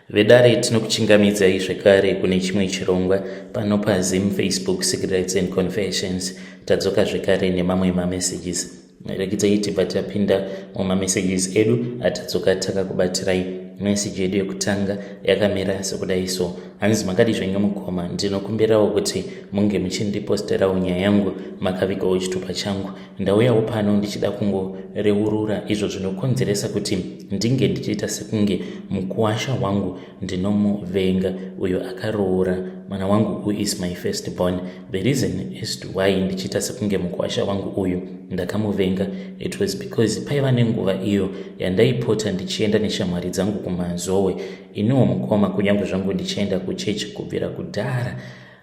Vedare tinokuchingamidzai zvekare kune chimwe chirongwa pano paZim Facebook Secrets and Confessions. Tadzoka zvekare nemamwe mamessages. Rekidzai tibva tapinda mumamessages edu atadzoka takakubatirai. Message yedu yekutanga yakamira sekudai so. Hanzi makadi zvenyu mukoma, ndinokumbirawo kuti munge muchindiposterawo nyaya yangu makavigawo chitupa changu. Ndauyawo pano ndichida kungoreurura izvo zvinokonzeresa kuti ndinge ndichiita sekunge mukuwasha wangu ndinomuvenga uyo akaroora mwana wangu who is my first born. The reason as to why ndichiita sekunge mukuwasha wangu uyu ndakamuvenga, it was because paiva nenguva iyo yandaipota ndichienda neshamwari dzangu kuMazowe. Iniwo mukoma, kunyange zvangu ndichienda kuchechi kubvira kudhara,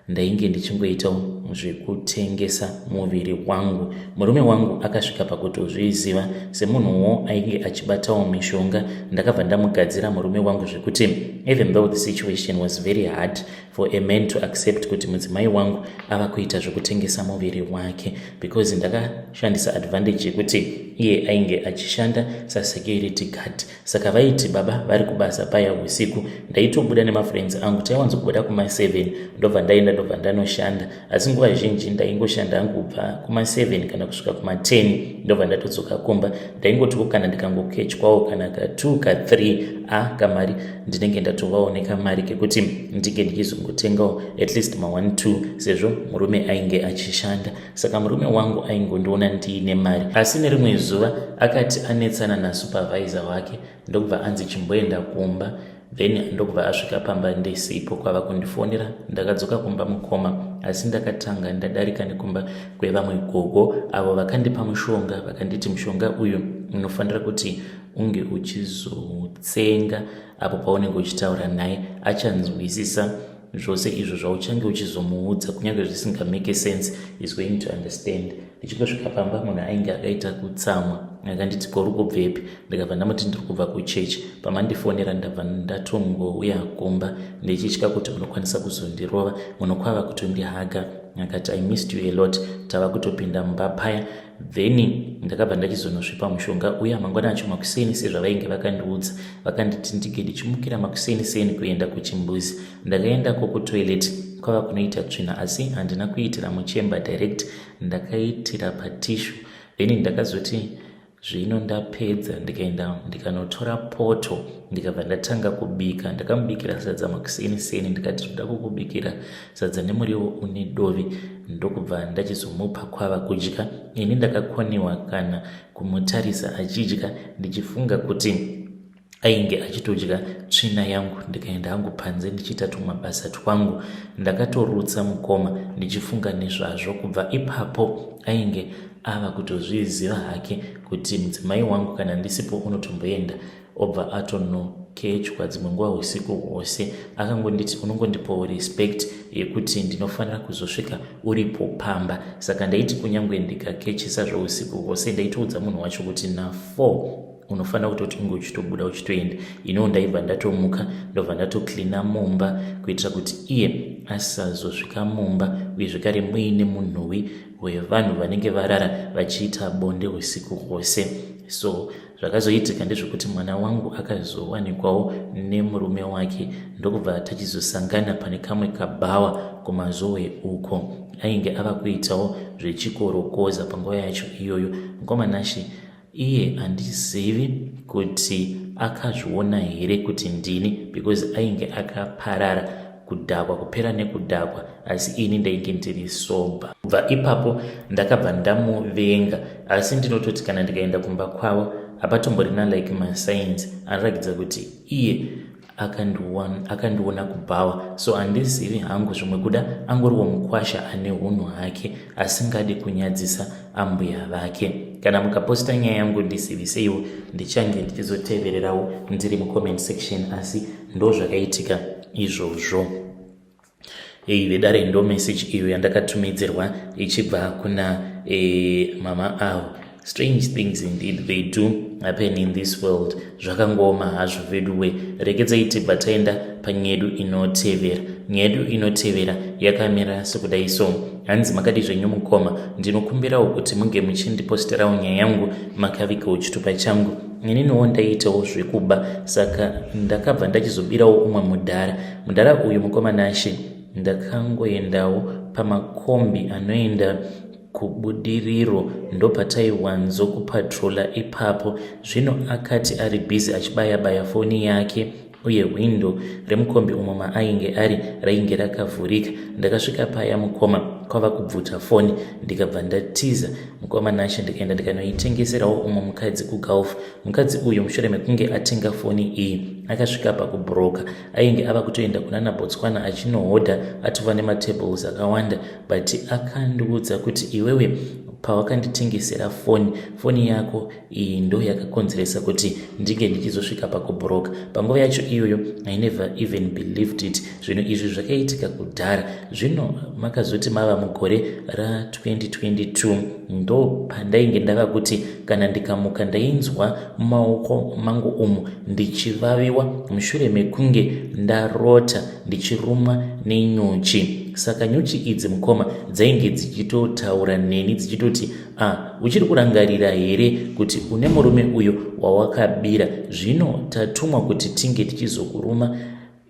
ndainge ndichingoitawo zvekutengesa muviri wangu. Murume wangu akasvika pakutozviziva semunhuwo ainge achibatawo mishonga. Ndakabva ndamugadzira murume wangu zvekuti even though the situation was very hard for a man to accept kuti mudzimai wangu ava kuita zvekutengesa muviri wake, because ndakashandisa advantage yekuti iye ainge achishanda sasecurity guard. Saka vaiti baba vari kubasa paya usiku, ndaitobuda nemafriends angu. Taiwanzokubuda kuma7, ndobva ndaenda, ndobva ndanoshanda. Asi nguva zhinji ndaingoshanda hangu kubva kuma7 kana kusvika kuma10, ndobva ndatodzoka kumba. Ndaingotiwo kana ndikangokechwawo kana ka2 ka3 a kamari, ndinenge ndatovawo nekamari kekuti ndinge ndichizongotengawo at least ma1 2, sezvo murume ainge achishanda. Saka murume wangu aingondiona ndiine mari. Asi nerimwe zuva akati anetsana nasupervisor wake, ndokubva anzi chimboenda kumba. Then ndokubva asvika pamba ndisipo, kwava kundifonera. Ndakadzoka kumba mukoma, asi ndakatanga ndadarika nekumba kwevamwe gogo avo vakandipa mushonga. Vakanditi mushonga uyu unofanira kuti unge uchizotsenga apo paunenge uchitaura naye, achanzwisisa zvose izvo zvauchange uchizomuudza, kunyange zvisingamake sense, is going to understand. Ndichingosvika pamba, munhu ainge akaita kutsamwa. Akanditi, "Kori kubvepi?" Ndikabva ndamuti, "Ndiri kubva kuchechi. Pamandifonera ndabva ndatongouya kumba ndichitya kuti unokwanisa kuzondirova." Munhu kwava kutondihaga, akati, "I missed you a lot." Tava kutopinda mumba paya, then ndakabva ndachizonosvipa mushonga uya mangwana acho makuseni, sezvavainge vakandiudza. Vakanditi ndinge ndichimukira makuseni seni kuenda kuchimbuzi. Ndakaendako kutoilet, kwava kunoita tsvina, asi handina kuitira muchamber direct, ndakaitira patissue. Then ndakazoti zvino ndapedza, ndikaenda ndikanotora poto, ndikabva ndatanga kubika. Ndakamubikira sadza makuseni seni. Ndikati, "Ndoda kukubikira sadza nemuriwo une dovi." Ndokubva ndachizomupa, kwava kudya. Ini ndakakoniwa kana kumutarisa achidya, ndichifunga kuti ainge achitodya tsvina yangu. Ndikaenda hangu panze ndichiita tumabasa twangu. Ndakatorutsa mukoma ndichifunga nezvazvo. Kubva ipapo ainge ava kutozviziva hake kuti mudzimai wangu kana ndisipo unotomboenda, obva atonokechwa dzimwe nguva usiku hwose. Akangonditi, "Unongondipawo respect yekuti ndinofanira kuzosvika uripo pamba." Saka ndaiti kunyange ndikakechesa zveusiku hwose, ndaitoudza munhu wacho kuti na4 unofanira kutoti unge uchitobuda uchitoenda. Iniwo ndaibva ndatomuka, ndobva ndatocleana mumba kuitira kuti iye asazosvika mumba uye zvekare muine munhuwi hwevanhu vanenge varara vachiita bonde usiku hwose. So zvakazoitika ndezvekuti mwana wangu akazowanikwawo nemurume wake, ndokubva tachizosangana pane kamwe kabhawa kuMazowe uko. Ainge ava kuitawo zvechikorokoza panguva yacho iyoyo. Mukomanashi iye handizivi kuti akazviona here kuti ndini, because ainge akaparara kudhakwa, kupera nekudhakwa, asi ini ndainge ndiri sober. Kubva ipapo ndakabva ndamuvenga. Asi ndinototi kana ndikaenda kumba kwavo, hapatomborina like masigns anoratidza kuti iye akandiona kubhawa. So handizivi hangu, zvimwe kuda angoriwo mukwasha ane unhu hake, asingadi kunyadzisa ambuya vake. Kana mukaposta nyaya yangu, ndiziviseiwo, ndichange ndichizotevererawo ndiri mucomment section. Asi ndo zvakaitika izvozvo. Ei vedare, ndo message iyo yandakatumidzirwa ichibva kuna mama avo. Strange things indeed, they do happen in this world. Zvakangoma hazvo veduwe. Regedzai tibva taenda panyedu inotevera. Nyedu inotevera yakamira sekudai so. Hanzi makadii zvenyu mukoma, ndinokumbirawo kuti munge muchindiposterawo nyaya yangu makavigawo chitupa changu. Ininiwo ndaiitawo zvekuba saka ndakabva ndachizobirawo umwe mudhara. Mudhara uyu mukoma Nashe ndakangoendawo pamakombi anoenda kubudiriro ndopataiwanzo kupatrola ipapo. Zvino akati ari busy achibaya baya foni yake uye hwindo remukombi umo maainge ari rainge rakavhurika. Ndakasvika paya mukoma kwava kubvuta foni ndikabva ndatiza mukoma Nashe ndikaenda ndikanoitengeserawo umwe mukadzi kuGulf. Mukadzi uyu mushure mekunge atenga foni iyi akasvika pakubroka ainge ava kutoenda kunana Botswana achinohodha atova nematables akawanda but akandiudza kuti iwewe pawakanditengesera foni foni yako iyi ndo yakakonzeresa kuti ndinge ndichizosvika pakubroka panguva yacho iyoyo i never even believed it zvinhu izvi zvakaitika kudhara zvino makazoti mava mugore ra2022 ndo pandainge ndava kuti kana ndikamuka ndainzwa mumaoko mangu umu ndichivaviwa mushure mekunge ndarota ndichirumwa nenyuchi saka nyuchi idzi mukoma dzainge dzichitotaura neni dzichitoti Ah, uchiri kurangarira here kuti une murume uyo wawakabira? Zvino tatumwa kuti tinge tichizokuruma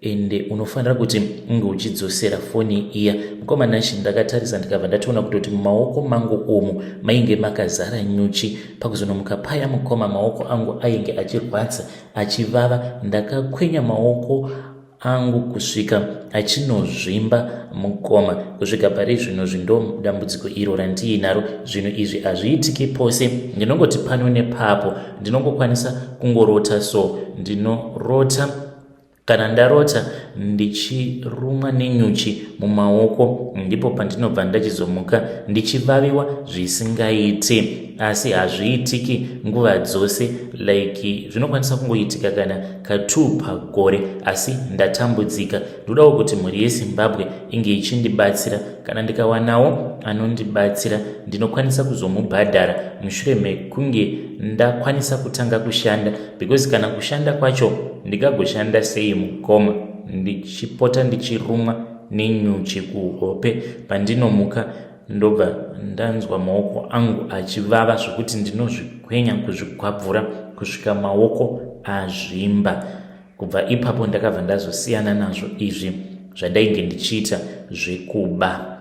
ende unofanira kuti unge uchidzosera foni iya. Mukoma Nashe, ndakatarisa ndikabva ndatoona kutoti mumaoko mangu umu mainge makazara nyuchi. Pakuzonomuka paya mukoma, maoko angu ainge achirwadza achivava. Ndakakwenya maoko angu kusvika achinozvimba mukoma kusvika pari zvino zvindo dambudziko iro randiinaro zvinhu izvi hazviitiki pose ndinongoti pano nepapo ndinongokwanisa kungorota so ndinorota kana ndarota ndichirumwa nenyuchi mumaoko ndipo pandinobva ndachizomuka ndichivaviwa zvisingaiti asi hazviitiki nguva dzose like zvinokwanisa kungoitika kana ka2 pagore asi ndatambudzika ndodawo kuti mhuri yezimbabwe inge ichindibatsira kana ndikawanawo anondibatsira ndinokwanisa kuzomubhadhara mushure mekunge ndakwanisa kutanga kushanda because kana kushanda kwacho ndingagoshanda sei mukoma ndichipota ndichirumwa nenyuchi kuhope pandinomuka ndobva ndanzwa maoko angu achivava zvekuti ndinozvikwenya kuzvigwabvura kusvika maoko azvimba kubva ipapo ndakabva ndazosiyana nazvo izvi zvandainge ndichiita zvekuba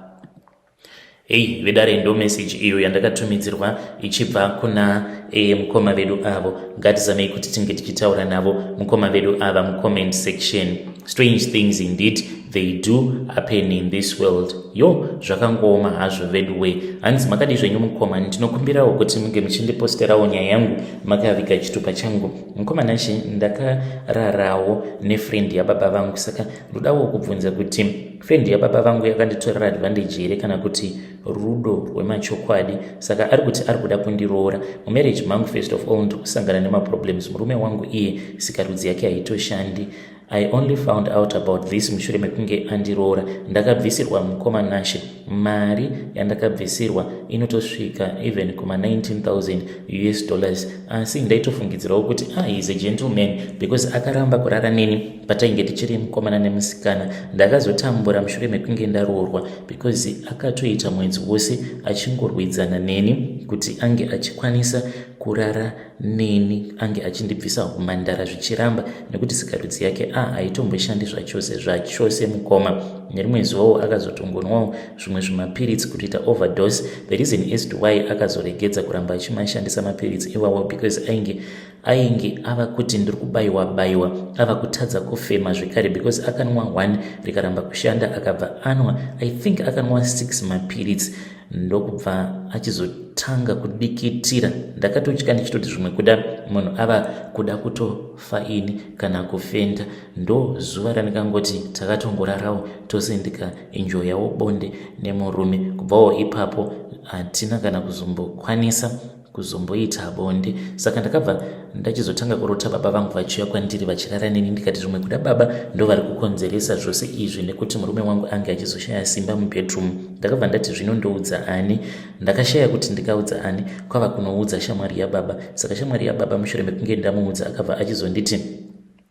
hei vedare ndo message iyo yandakatumidzirwa ichibva kuna e, mukoma vedu avo ngatizamei kuti tinge tichitaura navo mukoma vedu ava mucomment section Strange things indeed they do happen in this world. Yo, zvakangooma hazvo veduwe. Hanzi makadii zvenyu mukoma, ndinokumbirawo kuti munge muchindiposterawo nyaya yangu makaviga chitupa changu. Mukoma Nashe, ndakararawo nefriend yababa vangu saka ndodawo kubvunza kuti friend yababa vangu yakanditorera advantage here kana kuti rudo rwemachokwadi saka ari kuti ari kuda kundiroora mumarriage mangu first of all ndiri kusangana nemaproblems murume wangu iye sikarudzi yake haitoshandi I only found out about this mushure mekunge andiroora. Ndakabvisirwa mukoma Nashe mari yandakabvisirwa inotosvika even kuma 19000 US dollars asi ndaitofungidzirawo kuti ah, he is a gentleman because akaramba kurara neni patainge tichiri mukomana nemusikana. Ndakazotambura mushure mekunge ndaroorwa because akatoita mwedzi wose achingorwidzana neni kuti ange achikwanisa kurara neni ange achindibvisa humandara zvichiramba nekuti sikarudzi yake a haitomboshandi zvachose zvachose mukoma nerimwe zuvawo akazotongonwawo zvimwe zvimapiritsi kutoita overdose the reason as to why akazoregedza kuramba achimashandisa mapiritsi iwawo because ainge ainge ava kuti ndiri kubayiwa bayiwa ava kutadza kufema zvekare because akanwa one rikaramba kushanda akabva anwa i think akanwa six mapiritsi ndokubva achizotanga kudikitira ndakatotya ndichitoti zvimwe kuda munhu ava kuda kutofa ini kana kufenda ndo zuva randikangoti takatongorarawo tose ndikaenjoyawo bonde nemurume kubvawo ipapo hatina kana kuzombokwanisa kuzomboita bonde saka ndakabva ndachizotanga kurota baba vangu vachiuya kwandiri vachirara neni ndikati zvimwe kuda baba ndovari kukonzeresa zvose izvi nekuti murume wangu ange achizoshaya simba mubedroom ndakabva ndati zvino ndoudza ani ndakashaya kuti ndikaudza ani kwava kunoudza shamwari yababa saka shamwari yababa mushure mekunge ndamuudza akabva achizonditi.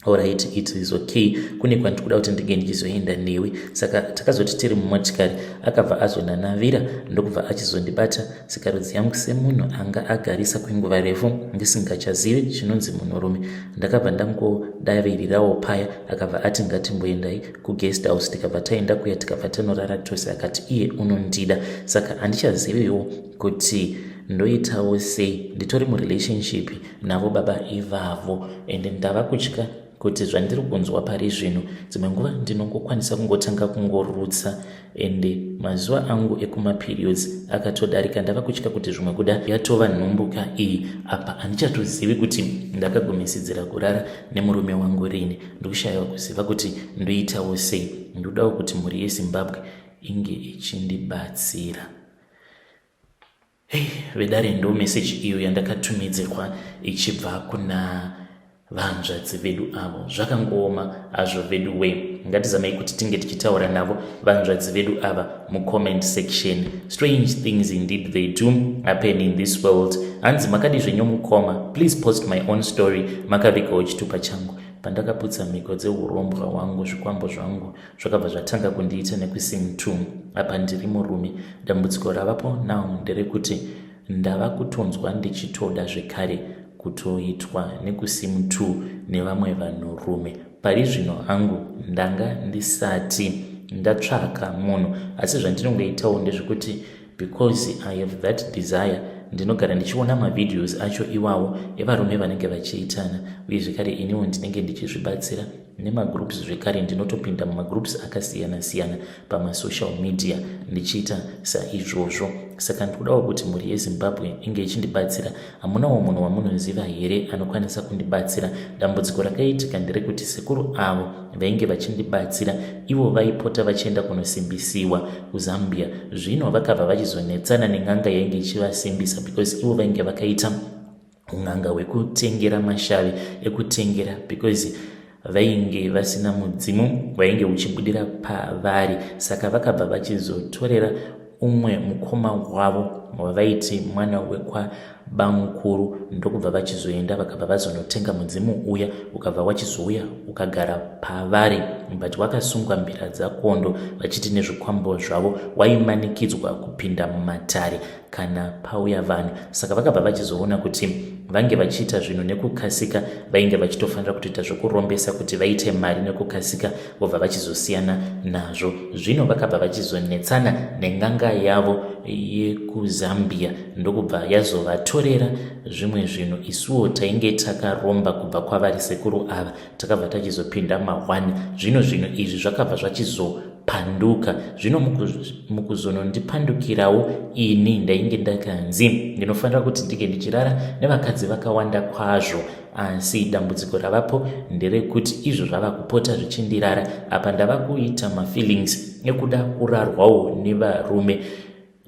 Alright, it is okay, kune kwandiri kuda kuti ndinge ndichizoenda newe. Saka takazoti tiri mumotikari, akabva azonanavira ndokubva achizondibata sikarudzi yangu semunhu anga agarisa kwenguva refu ndisingachazivi chinonzi munhurume. Ndakabva ndangodavirirawo paya, akabva ati ngatimboendai kuguest house. Tikabva taenda kuya, tikabva tanorara tose. Akati iye unondida, saka handichaziviwo kuti ndoitawo sei. Nditori murelationship navo baba ivavo, ende ndava kutya kuti zvandiri kunzwa pari zvino, dzimwe nguva ndinongokwanisa kungotanga kungorutsa, ende mazuva angu ekumaperiods akatodarika. Ndava kutya kuti zvimwe kuda yatova nhumbuka iyi. Apa handichatozivi kuti ndakagumisidzira kurara nemurume wangu rini. Ndikushayiwa kuziva kuti ndoitawo sei. Ndodawo kuti mhuri yeZimbabwe inge ichindibatsira. Hey, vedare, ndo meseji iyo yandakatumidzirwa ichibva kuna vanzvadzi vedu avo. Zvakangooma hazvo vedu we. Ngatizamei kuti tinge tichitaura navo vanzvadzi vedu ava mucomment section. Strange things indeed, they do happen in this world. Hanzi, "Makadi zvenyu mukoma? Please post my own story makavigawo chitupa changu. Pandakaputsa mhiko dzeurombwa hwangu, zvikwambo zvangu zvakabva zvatanga kundiita nekusim 2. Apa ndiri murume. Dambudziko ravapo now nderekuti ndava kutonzwa ndichitoda zvekare kutoitwa nekusim 2 nevamwe vanhurume. Pari zvino hangu ndanga ndisati ndatsvaka munhu, asi zvandinongoitawo ndezvekuti because I have that desire, ndinogara ndichiona mavideos acho iwawo evarume vanenge vachiitana. Uye zvekare iniwo ndinenge ndichizvibatsira nemagroups zvekare. Ndinotopinda mumagroups akasiyana-siyana pamasocial media ndichiita saizvozvo. Saka ndikudawo kuti mhuri yeZimbabwe inge ichindibatsira. Hamunawo munhu wamunoziva here anokwanisa kundibatsira? Dambudziko rakaitika nderekuti sekuru avo vainge vachindibatsira, ivo vaipota vachienda kunosimbisiwa kuZambia. Zvino vakabva vachizonetsana nen'anga yainge ichivasimbisa, because ivo vainge vakaita un'anga hwekutengera mashavi ekutengera, because vainge vasina mudzimu wainge uchibudira pavari. Saka vakabva vachizotorera umwe mukoma wavo wavaiti mwana wekwabamukuru, ndokubva vachizoenda, vakabva vazonotenga mudzimu uya, ukabva wachizouya ukagara pavari, but wakasungwa mbira dzakondo vachiti nezvikwambo zvavo. Waimanikidzwa kupinda mumatare kana pauya vanhu. Saka vakabva vachizoona kuti vange vachiita zvinhu nekukasika, vainge vachitofanira kutoita zvokurombesa kuti vaite mari nekukasika, vobva vachizosiyana nazvo. Zvino vakabva vachizonetsana nen'anga yavo yekuZambia, ndokubva yazovatorera zvimwe zvinhu. Isuwo tainge takaromba kubva kwavari sekuru ava, takabva tachizopinda ma1. Zvino zvinhu izvi zvakabva zvachizopanduka. Zvino mukuzonondipandukirawo, ini ndainge ndakanzi ndinofanira kuti ndinge ndichirara nevakadzi vakawanda kwazvo, asi dambudziko ravapo nderekuti izvo zvava kupota zvichindirara. Apa ndava kuita mafeelings ekuda kurarwawo nevarume.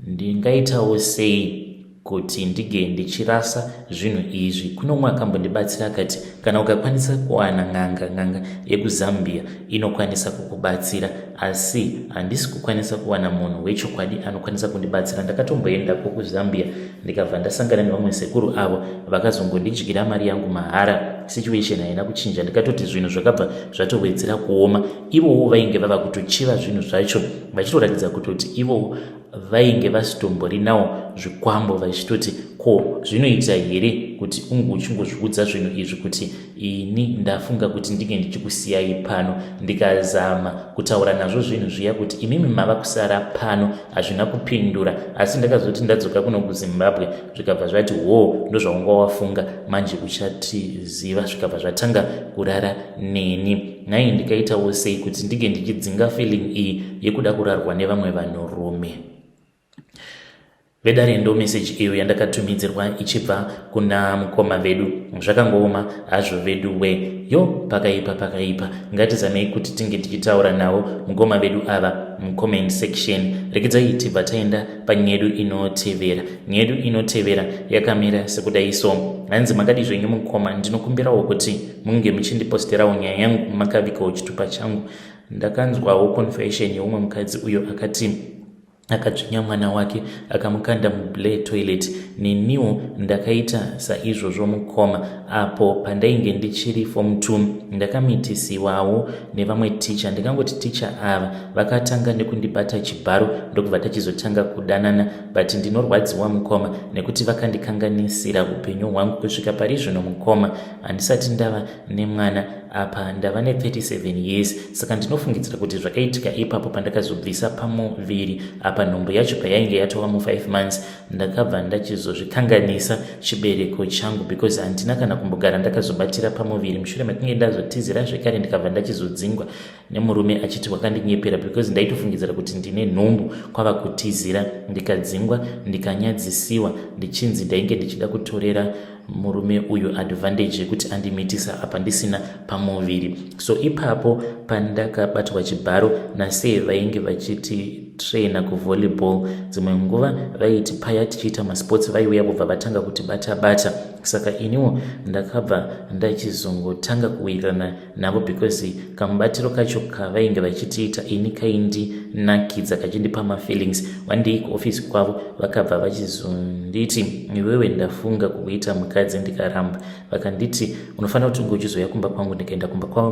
Ndingaitawo sei kuti ndige ndichirasa zvinhu izvi?" Kuno umwe akambondibatsira akati kana ukakwanisa kuwana n'anga yekuZambia inokwanisa kukubatsira, asi handisi kukwanisa kuwana munhu wechokwadi anokwanisa kundibatsira. Ndakatomboendako kuZambia, ndikabva ndasangana nevamwe sekuru avo vakazongondidyira mari yangu mahara. Situation haina kuchinja, ndikatoti zvinhu zvakabva zvatowedzera kuoma. Ivowo vainge vava kutochiva zvinhu zvacho, vachitoratidza kutoti ivowo vainge vasitomborinawo zvikwambo, vachitoti, "Ko zvinoita here kuti unge uchingozviudza zvinhu izvi kuti ini ndafunga kuti ndinge ndichikusiyai pano?" Ndikazama kutaura nazvo zvinhu zviya kuti imimi mava kusara pano, hazvina kupindura. Asi ndakazoti ndadzoka kuno kuZimbabwe, zvikabva zvati, "Ho, ndozvaunga wafunga manje, uchatiziva." Zvikabva zvatanga kurara neni. Nhai, ndikaitawo sei kuti ndinge ndichidzinga feeling iyi yekuda kurarwa nevamwe vanhurume? Vedare, ndo meseji iyo yandakatumidzirwa ichibva kuna mukoma vedu. Zvakangooma hazvo vedu we. Yo, pakaipa, pakaipa. Ngatizamei kuti tinge tichitaura navo mukoma vedu ava mucomment section. Rekedzai tibva taenda panyedu inotevera. Nyedu inotevera yakamira sekudai so. Hanzi, "Makadi zvenyu mukoma? Ndinokumbirawo kuti munge muchindiposterawo nyaya yangu makavikawo chitupa changu. Ndakanzwawo confession yeumwe mukadzi uyo akati Akadzvinya mwana wake akamukanda mublair toilet. Neniwo ndakaita saizvozvo mukoma. Apo pandainge ndichiri form 2 ndakamitisiwawo nevamwe ticha. Ndingangoti ticha ava vakatanga nekundibata chibharo ndokubva tachizotanga kudanana but ndinorwadziwa mukoma nekuti vakandikanganisira upenyu hwangu kusvika pari zvino mukoma handisati ndava nemwana apa ndava ne37 years saka ndinofungidzira kuti zvakaitika ipapo pandakazobvisa pamuviri apa nhumbu yacho payainge yatova mu5 months ndakabva ndachizozvikanganisa chibereko changu because handina kana kumbogara ndakazobatira pamuviri mushure mekunge ndazotizira zvekare ndikabva ndachizodzingwa nemurume achiti wakandinyepera because ndaitofungidzira kuti ndine nhumbu kwava kutizira ndikadzingwa ndikanyadzisiwa ndichinzi ndainge ndichida kutorera murume uyu advantage yekuti andimitisa apa ndisina pamuviri. So ipapo pandakabatwa chibharo nasei vainge vachiti trainer kuvolleyball, dzimwe nguva vaiti paya tichiita masports vaiuya vobva vatanga kutibata bata. Saka iniwo ndakabva ndachizongotanga kuwirirana navo because kamubatiro kacho kavainge vachitiita ini kaindinakidza, kachindipa mafeelings. One day kuofisi kwavo vakabva vachizonditi, "Iwewe, ndafunga kukuita mukadzi." Ndikaramba. Vakanditi, "Unofanira kuti unge uchizoya kumba kwangu." Ndikaenda kumba kwavo,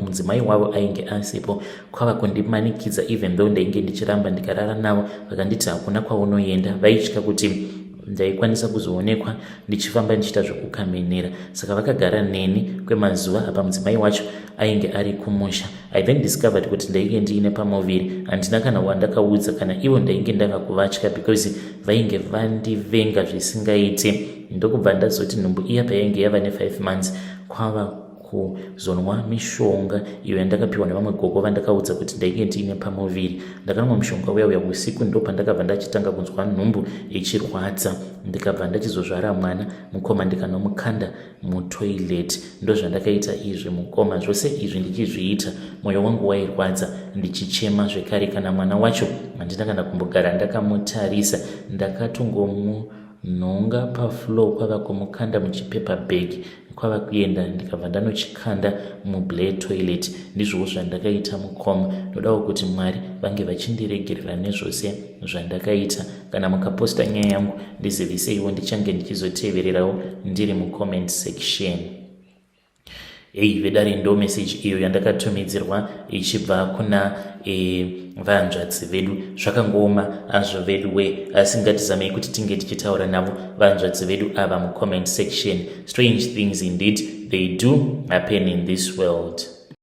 mudzimai wavo ainge asipo, kwava kundimanikidza even though ndainge ndichiramba. Ndikarara navo. Vakanditi, "Hakuna kwaunoenda." Vaitya kuti ndaikwanisa kuzoonekwa ndichifamba ndichiita zvekukamenera, saka vakagara neni kwemazuva apa mudzimai wacho ainge ari kumusha. I then discovered kuti ndainge ndiine pamuviri. Handina kana wandakaudza, kana ivo ndainge ndava kuvatya because vainge vandivenga zvisingaiti. Ndokubva ndazoti nhumbu iya payainge yava ne5 months, kwava kuzonwa mishonga iyo yandakapiwa nevamwe gogo vandakaudza kuti ndainge ndiine pamuviri. Ndakanwa mushonga uya uya usiku, ndo pandakabva ndachitanga kunzwa nhumbu ichirwadza. Ndikabva ndachizozvara mwana mukoma, ndikanomukanda mutoilet. Ndozvandakaita izvi mukoma. Zvose izvi ndichizviita mwoyo wangu wairwadza, ndichichema zvekare. Kana mwana wacho handina kana kumbogara ndakamutarisa. Ndakatongomunhonga pafloor, kwava kumukanda muchipaper bag, kwava kuenda, ndikabva ndanochikanda mublair toilet. Ndizvowo zvandakaita mukoma. Ndodawo kuti Mwari vange vachindiregerera nezvose zvandakaita. Kana mukaposta nyaya yangu, ndiziviseiwo, ndichange ndichizotevererawo ndiri mucomment section. Ei vedare, ndo message iyo yandakatumidzirwa ichibva kuna vanzvadzi vedu. Zvakangooma azvo vedu we, asi ngatizamei kuti tinge tichitaura navo vanzvadzi vedu ava mucomment section. Strange things indeed, they do happen in this world.